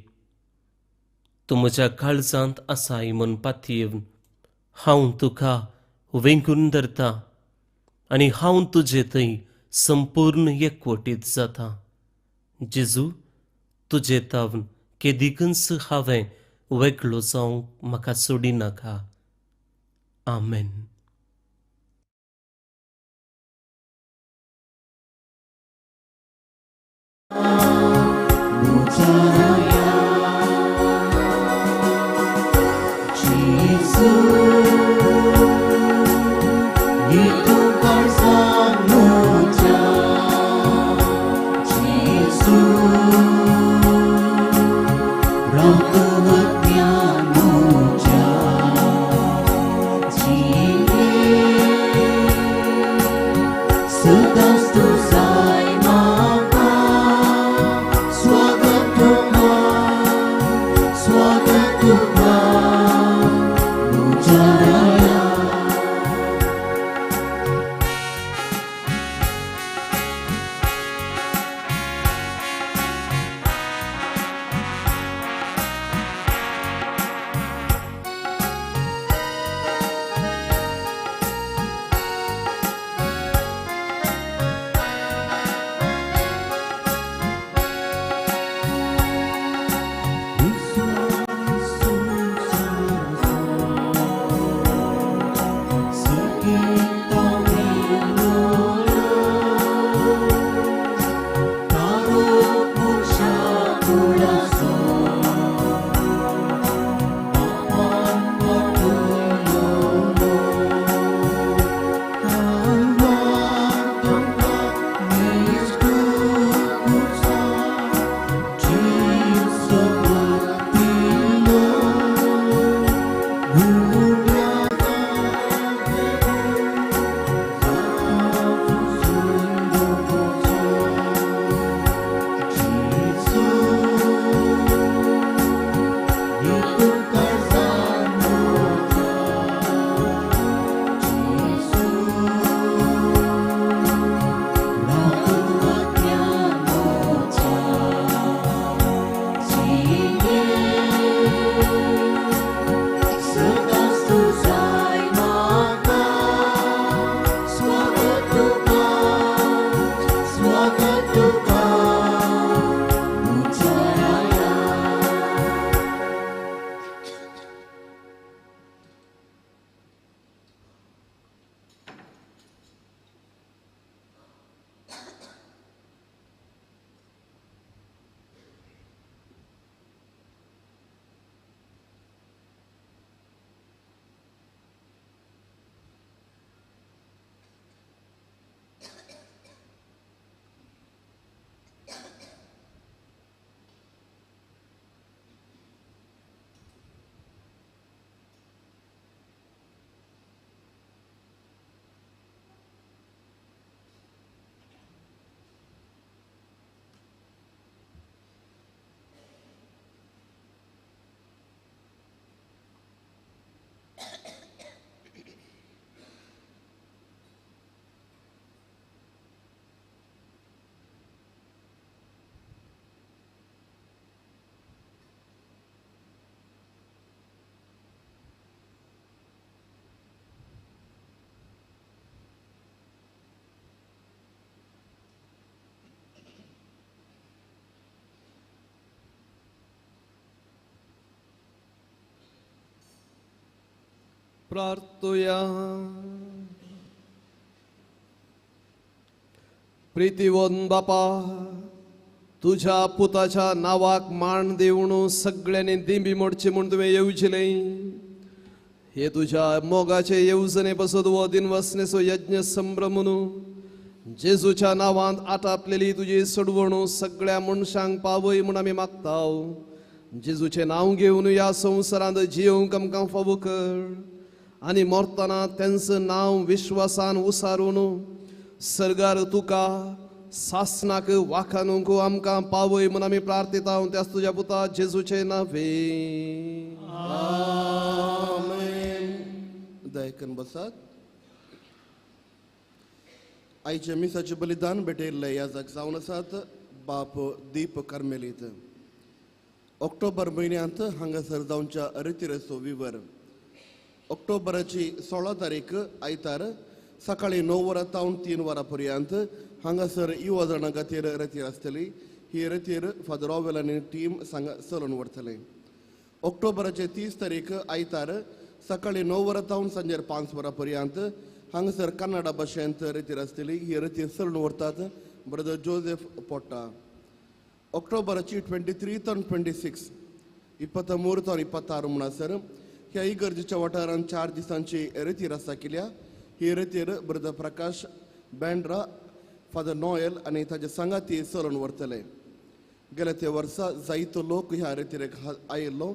तूं म्हज्या काळजांत आसाय म्हूण पातयेवन हांव तुका वेंगून धरतां आनी हांव तुजे थंय संपूर्ण एकवटीत जाता. जेजू, तुजे तावन केदिकूच हांवें वेगळो जावंक म्हाका सोडिनाका. आमेन. प्रार्थुया. प्रितीवन बापा, तुझ्या पुताच्या नावाक मान दिवन सगळ्यांनी दिंबी मोडची म्हूण तुवें येवजिलें. हे तुझ्या मोगाचे येवजणे पासत हो दिनवासनेचो यज्ञ संभ्रमून जेजूच्या नांवांत आटापलेली तुजी सोडवणूक सगळ्या मनशांक पावय म्हूण आमी मागता. जेजूचें नांव घेवन ह्या संवसारांत जियोवंक आमकां फावो कर आनी मरतना तेंचें नांव विश्वासान उसारून सर्गार तुका सासनाक वाखानूंक आमकां पावय म्हूण आमी प्रार्थता. त्याच तुज्या पुता जेजूचे नांवे आमेन. दयकन बसात. आयच्या मिसाचें बलिदान भेटयल्ले याजक जावन आसात बाप दीप कार्मेलीत. ऑक्टोबर म्हयन्यांत हांगासर जावच्या रितीरसो विवर. ऑक्टोबराची 16 तारीख आयतार सकाळी 9 वरां तावन 3 वरां पर्यंत हांगासर युवा जाणां खातीर रतीर आसतली. ही रतीर फादर ऑवेल आनी टीम सांगा चलोवन व्हरतले. ऑक्टोबराचे 30 तारीख आयतार सकाळी 9 वरां तावन सांजेर 5 वरां पर्यंत हांगासर कन्नडा भाशेंत रितीर आसतली. ही रितीर चलून व्हरतात ब्रदर जोसेफ पोट्टा. ऑक्टोबराची 23 तावन 26 23 तावन 26 म्हणसर ह्या इगर्जेच्या वाठारांत 4 दिसांची रितीर आसा केल्या. ही रितीर brother Prakash Bandra, father Noel आनी ताजे सांगाती चलून व्हरतले. गेल्या त्या वर्सा जायतो लोक ह्या रितीरेक आयिल्लो,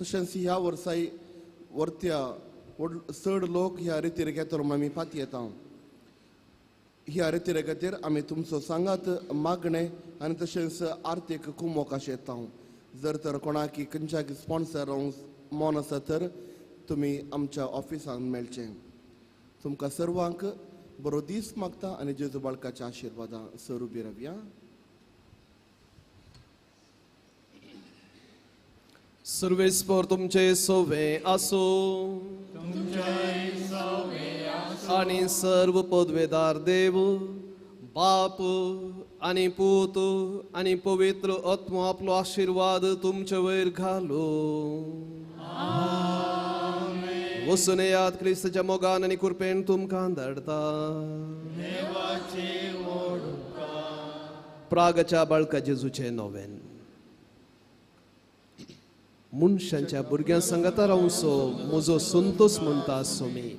तशेंच ह्या वर्साय वर्त्या चड लोक ह्या रितीरेक येतलो म्हूण आमी पातयेता. ह्या रितीरे खातीर आमी तुमचो सांगात मागणें आनी तशेंच आर्थीक कुमोक आशेता. जर तर कोणाकी खंयच्याक स्पॉन्सर मन आसा तर तुमी आमच्या ऑफिसांत मेळचें. तुमकां सर्वांक बरो दीस मागता आनी जेजू बाळकाच्या आशिर्वादां सर उबी रावया. सर्वेस्पर तुमचे सोवे आसो आनी सर्व पदवेदार देव बाप आनी पूत आनी पवित्र आत्मो आपलो आशिर्वाद तुमचे वयर घालो. वसून याद क्रिस्ताच्या मोगान आनी कृपेन तुमकां धाडता. प्रागच्या बाळका जेजूचे नोवेन. मनशांच्या भुरग्यां सांगाता रावचो म्हजो संतोष म्हणटा सोमी.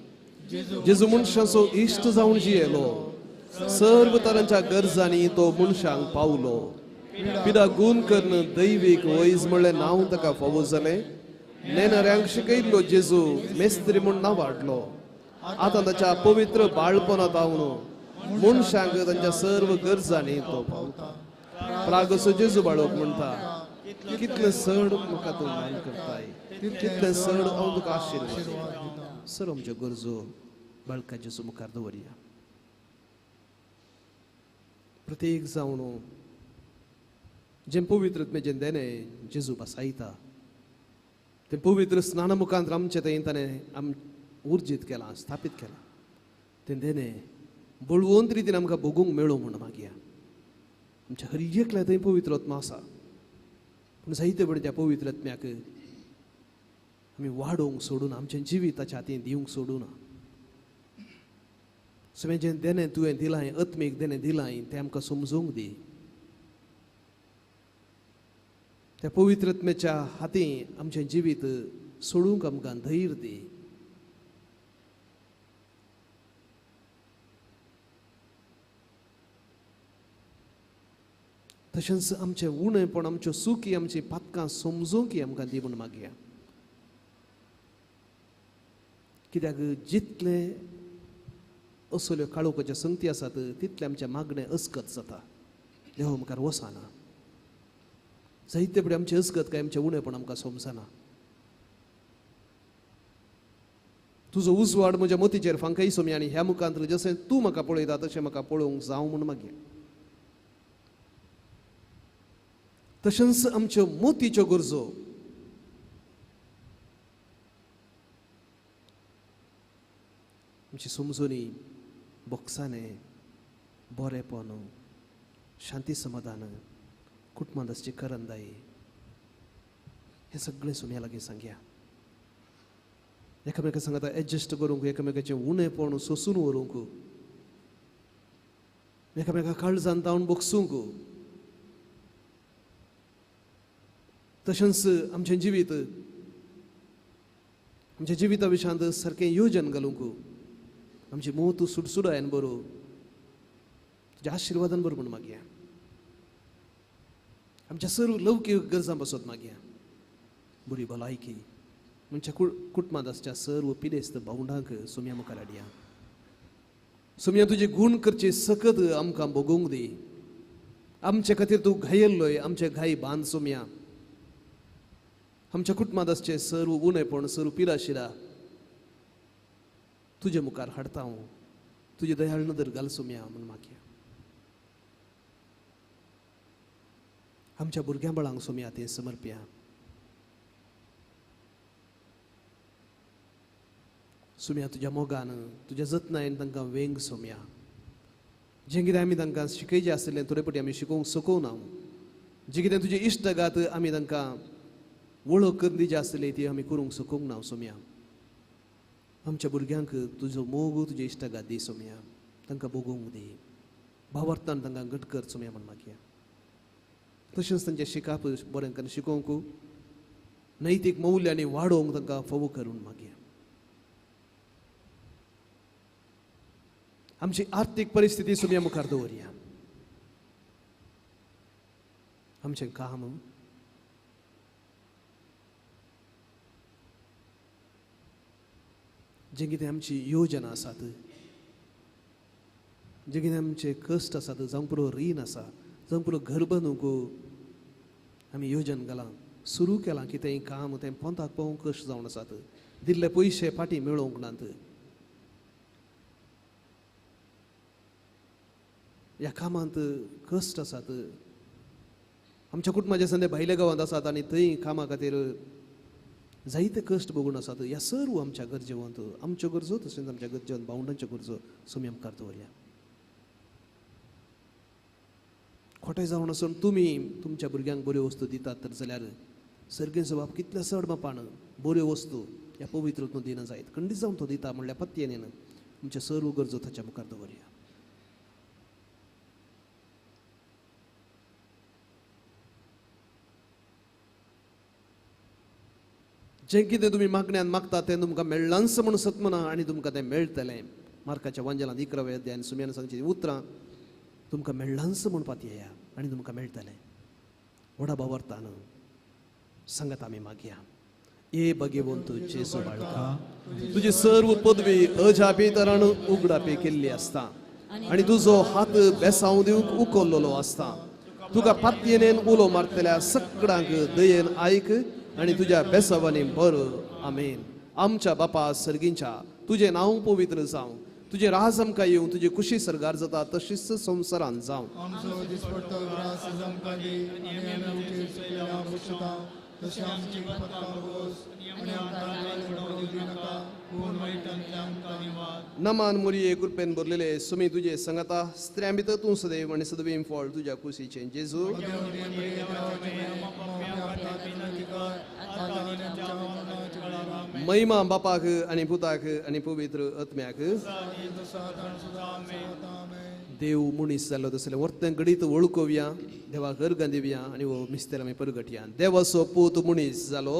जेजू मनशांचो इश्ट जावन जियेलो, सर्व तरांच्या गरजांनी तो मनशांक पावलो. पिडा गूण करून दैवीक वैज म्हणलें नांव ताका फावो जालें. नेणाऱ्यांक शिकयल्लो जेजू मेस्त्री म्हूण नांव वाडलो. आतां ताच्या पवित्र बाळपणांत हांव मनशांक तांच्या सर्व गरजांनी तो पावता. प्रागसो जेजू बाळोक म्हणटा, कितलें चड म्हाका तूं मान करताय, कितलें चड हांव तुका आशिर्वाद. सर आमच्यो गरजो बाळका जेजू मुखार दवरया. प्रत्येक जावन जें पवित्र जें देणें जेजू बसायता तें पवित्र स्नाना मुखांत आमचें थंय ताणें आम उर्जीत केलां, स्थापीत केलां. तें देणें बळवंत रितीन आमकां भोगूंक मेळूं म्हूण मागया. आमच्या हर एकल्या थंय पवित्र आत्मा आसा, पूण जायते वेळ त्या पवित्र आत्म्याक आमी वाडोवंक सोडून आमच्या जिविताच्या हातीन दिवंक सोडूना. सगळें जें देणें तुवें दिलां, आत्मीक देणें दिलां, तें आमकां समजूंक दी. त्या पवित्र आत्म्याच्या हातीं आमचें जिवीत सोडूंक आमकां धैर्य दी. तशेंच आमचें उणेपण, आमच्यो सुकी, आमची पातकां समजूंक आमकां दी म्हूण मागया. कित्याक जितले असल्यो काळोखाच्यो संगती आसात तितलें आमचें मागणें अस्कत जाता, देवा मुखार वचना. जायते फुडें आमचें अस्कत काय आमचें उणेपण आमकां समजना. तुजो उजवाड म्हज्या मतीचेर फांकाय सोमी आनी ह्या मुखांत जशें तूं म्हाका पळयता तशें म्हाका पळोवंक जावं म्हूण मागया. तशेंच आमच्यो मोतीच्यो गरजो आमची समजणी, बोक्साने, बरेपण, शांती समाधान, कुटुंबांत आसची करंदाई, हें सगळें सोम्या लागीं सांगया. एकामेका सांगता एडजस्ट करूंक, एकामेकाचें उणेपण सोसून व्हरूंक, एकामेका काळजान तावन बोगसूंक. तशेंच आमचें जिवीत, आमच्या जिविता विशयांत सारकें योजन घालूंक, आमची मोत सुडसुडायन बरो तुज्या आशिर्वादान बरो म्हूण मागया. आमच्या सर्व लौकीक गरजां पासत मागया. बरी भलायकी म्हणच्या कुटुंबांत आसच्या सर्व पिडेस्त भावंडांक सोम्या मुखार हाडया. सोम्या तुजे गूण करचे सकत आमकां भोगूंक दी. आमचे खातीर तूं घायल्लोय, आमचे घाय बांद सोम्या. आमच्या कुटुंबांत आसचे सर्व उणेपण, सर्व पिराशिरा तुजे मुखार हाडता हांव. तुजी दयाळ नदर घाल सोम्या म्हूण मागया. आमच्या भुरग्यां बाळांक सोम्या तें समर्प्या. सोम्या तुज्या मोगान, तुज्या जतनायेन तांकां वेंग सोम्या. जें कितें आमी तांकां शिकयचें आशिल्लें थोडे फावटी आमी शिकोवंक शकूना. जें कितें तुजे इश्टगात आमी तांकां वळख करून दिवची आसली ती आमी करूंक शकूंक ना सोम्या. आमच्या भुरग्यांक तुजो मोग, तुजे इश्टागात दी सोम्या, तांकां भोगोवंक दी, भावार्थान तांकां घट कर सोम्या म्हण मागया. तशेंच तांचें शिकाप बरें करून शिकोवंक, नैतीक मौल्यांनी वाडोवंक तांकां फावो करून मागया. आमची आर्थीक परिस्थिती सोम्या मुखार दवरया. आमचें काम जें कितें आमची योजना आसात, जें कितें आमचे कश्ट आसात, जावं पुरो रीण आसा, जावं पुरो घर बांदूंक आमी योजन घालां, सुरू केलां की तें काम तें पोंताक पावोवंक कश्ट जावन आसात, दिल्ले पयशे फाटीं मेळोवंक नात. ह्या कामांत कश्ट आसात. आमच्या कुटुंबाचे संदे भायल्या गांवांत आसात आनी थंय कामा खातीर जायते कश्ट भोगून आसात. ह्या सर्व आमच्या गरजेवंत, आमच्यो गरजो तशेंच आमच्या गरजेवंत भावंडांच्यो गरजो सोमी मुखार दवरया. खोटें जावन आसून तुमी तुमच्या भुरग्यांक बऱ्यो वस्तू दितात तर जाल्यार सर्गेचो बाप कितल्या चड मापान बऱ्यो वस्तू ह्या पवित्र दिना जायत, खंडीत जावन तो दिता म्हणल्यार पत्येन आमच्या सर्व गरजो ताच्या मुखार दवरया. जें कितें तुमी मागण्यान मागता तें तुमकां मेळ्ळांच म्हूण सतमना आनी तुमकां तें मेळटलें. मार्काच्या वांजेलांत 11व्या अध्यायान सुम्यान सांगची उतरां तुमकां मेळ्ळांच म्हूण पातयेया आनी तुमकां मेळटलें. व्हडा भावार्थान सांगात आमी मागया. ए भगवंत जेजू बाळका, तुजी सर्व पदवी अजापी तरान उगडापी केल्ली आसता आनी तुजो हात बेसांव दिवंक उखल्लेलो आसता. तुका पातयेन उलो मारतल्या सगळ्यांक दयेन आयक आनी तुज्या बेसावांनी बर. आमेन. आमच्या बापा सर्गींच्या, तुजें नांव पवित्र जावं, तुजें राज आमकां येवं, तुजी खुशी सर्गार जाता तशीच संवसारान जावं. आमचो दिसपडतो ग्रास आमकां दी आनी आमी उठीर चुकलेल्या बक्षता तशें आमची पत्ता बोस आनी आमकां पडोवंक दिनाका, पूण वायटांतल्यान आमकां निवार. नमान मुरये कृपेन भरलेले सुमी तुजे संगता, स्त्रियां भितर तूं सदैव आनी सदैव फळ तुज्या कुशीचें जेजू. महिमा बापाक आनी पुताक आनी पवित्र आत्म्याक. देव मनीस जाल्लो तसलें वर्तें घडीत वळखोवया, देवाक अर्गां दिवया आनी हो मिस्तेर आमी परगटया. देवाचो पूत मनीस जालो,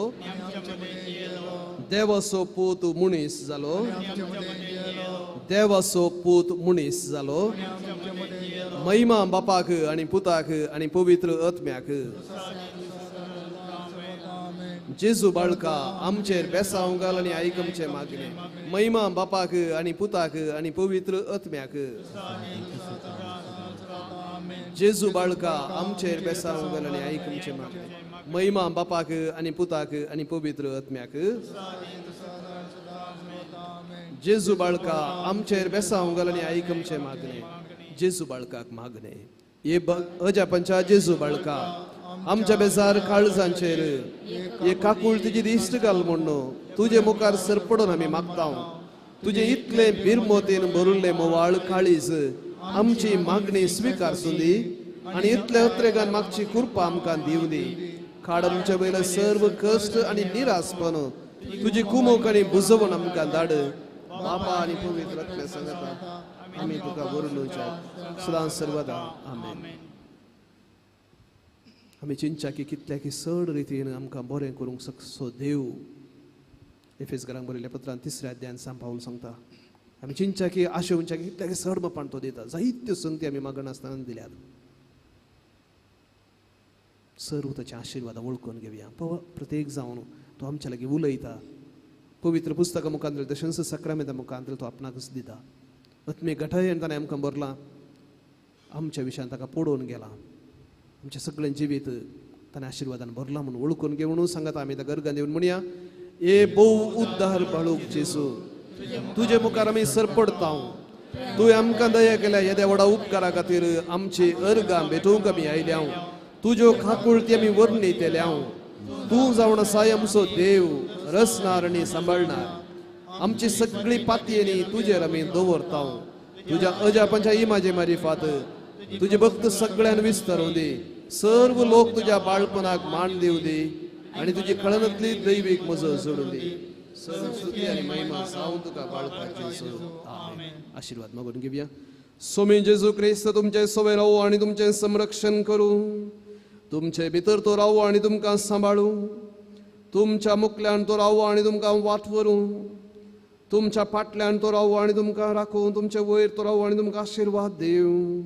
देवाचो पूत मनीस जालो, देवाचो पूत मनीस जालो. महिमा बापाक आनी पुताक आनी पवित्र आत्म्याक. जेजू बाळका आमचेर बेसांव घाल आनी आयक आमचें मागणें. महिमा बापाक आनी पुताक आनी पवित्र आत्म्याक. जेजू बाळका आमचेर बेसांव घाल आनी आयक आमचें मागणें. महिमा बापाक आनी पुताक आनी पवित्र आत्म्याक. जेजू बाळका आमचेर बेसांव घाल आनी आयक आमचें मागणें. जेजू बाळकाक मागणें. हे अजापांच्या जेजू बाळका आमच्या बेजार काळजांचेर हे काकूळ तुजी दिश्ट घाल म्हण्ण तुजे मुखार सरपडून आमी मागता. तुजें इतलें बिरमोतीन भरिल्लें मोवाळ काळीज आमची मागणी स्विकार सुंदी आनी इतले अत्रेगान मागची कृपा आमकां दिवं दी. काड आमच्या वयले सर्व कश्ट आनी निरासपण तुजी कुमोक आनी बुजवण आमकां धाड. बापा आनी पवित्र आत्म्या सांगता आमी तुका वरडूच्या सदां सर्वदा. आमेन. आमी चिंतच्या की कितल्या की चड रितीन आमकां बरें करूंक शकसो देव. एफेस घरांक बरयल्ल्या पत्रान 3ऱ्या अध्यायान सांग पावल सांगता. आमी चिंतच्या की आशेवच्या की कितल्या की चड मापान तो दिता. जायत्यो संगती आमी मागनासतना दिल्यात. सर्व ताच्या आशिर्वादां वळखून घेवया. प्रत्येक जावन तो आमच्या लागीं उलयता. पवित्र पुस्तकां मुखांतल्यान तशेंच साक्रामेंता मुखांतल्यान तो आपणाकच दिता. आत्मीक घटायेन ताणें आमकां भरलां. आमच्या विशयान ताका पडोवन गेला. आमचें सगळें जिवीत ताणें आशिर्वादान भरलां म्हूण वळखून घेवन सांगता आमी ताका अर्गां दिवन म्हणया. ए भोव उद्धार बाळूक जेजू, तुजे मुखार आमी सरपडता. तुवें आमकां दया केल्या येद्या व्हडा उपकारा खातीर आमची अर्गां भेटोवंक आमी आयल्या. तुज्यो काकुळती आमी वर्णितल्या. तूं जावन आसा आमचो देव, रचणार आनी सांबाळणार. आमची सगळी पातयेनी तुजेर आमी दवरता. तुज्या अजापांच्या इमाजे मारिफात तुजे भक्त सगळ्यान विस्तारून दी. सर्व लोक तुज्या बाळपणाक मान दिवं दी आनी तुजी कळनातली दैवीक मजत जोडून दी. सरस्वती आनी महिमा जावं तुका बाळका जेजू. आमेन. आशीर्वाद मागून घेवया. सोमी जेजू क्रिस्त तुमचे सोवे रावू आनी तुमचें संरक्षण करूं, तुमचे भितर तो रावू आनी तुमकां सांबाळूं, तुमच्या मुखल्यान तो रावू आनी तुमकां वाट व्हरूं, तुमच्या फाटल्यान तो रावू आनी तुमकां राखूं, तुमचे वयर तो रावू आनी तुमकां आशिर्वाद दिवं.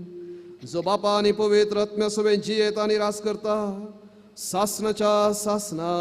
जो बापा आनी पवित्र आत्म्या सोबें जियेत आनी राज करता सासनाच्या सासना.